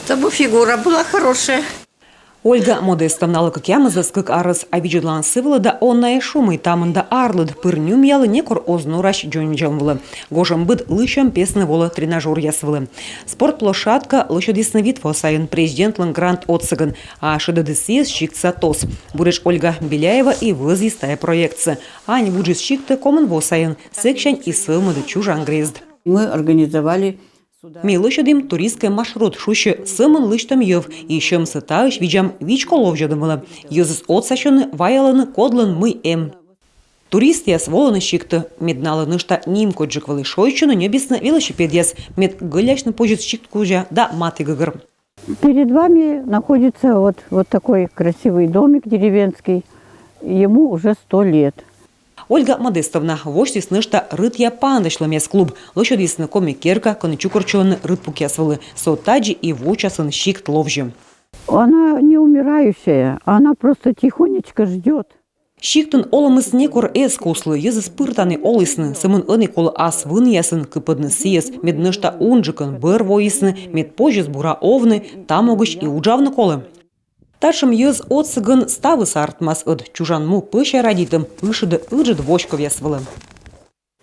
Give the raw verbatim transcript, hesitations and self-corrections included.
Чтобы фигура была хорошая. Ольга Модестовналы кӧкъямысдас кык арӧс, а видзӧдланныд сы вылӧ да оннаяс шуӧны, мый та мында арлыд пыр нюмъялӧ некор оз норась дзоньвидзалун вылӧ. Гожӧмбыд лысьӧм песны волӧ тренажёръяс вылӧ. Спорт площадка лӧсьӧдісны вит во сайын президентлӧн грант отсӧгӧн, а шедӧдіс сійӧс сиктса ТОС. Буретш Ольга Беляева и вӧзйис тайӧ проектсӧ. Ань вуджис сиктӧ комын во сайын, сэксянь и сӧвмӧдӧ чужан грезд. Мы организовали Ми лӧсьӧдім туристскӧй маршрут шусьӧ, сӧмын лысьтӧм йӧв, и сьӧмсӧ таысь видзам вичко ловзьӧдӧм вылӧ. Йӧзыс отсасьӧны, ваялӧны, кодлӧн мый эм. Туристъяс волӧны сиктӧ, мед налы нӧшта нимкодьджык вӧлі шойччыны, ньӧбисны велосипедъяс, мед гӧлясьны позис сикт кузя да матігӧгӧр. Перед вами находится вот, вот такой красивый домик деревенский. Ему уже сто лет. Ольга Модестовна восьтіс нӧшта рытъя паныдасьлӧмъяс клуб. Лӧсьӧдісны коми керка, кӧні чукӧртчылӧны рытпукъяс вылӧ. Со тадзи и вочасӧн сикт ловзьӧ. Она не умирающая, она просто тихонечко ждет. Сиктын олӧмыс некор эз куслы, йӧзыс пыр тані олісны, сӧмын ӧні колӧ ас вынъясӧн кыпӧдны сійӧс, мед нӧшта унджыкӧн бӧр воисны, мед позис бура овны, та могысь и уджавны колӧ. Татшӧм йӧз отсӧгӧн ставыс артмас, ӧд чужан му пӧся радейтӧм ышӧдӧ ыджыд воськовъяс вылӧ.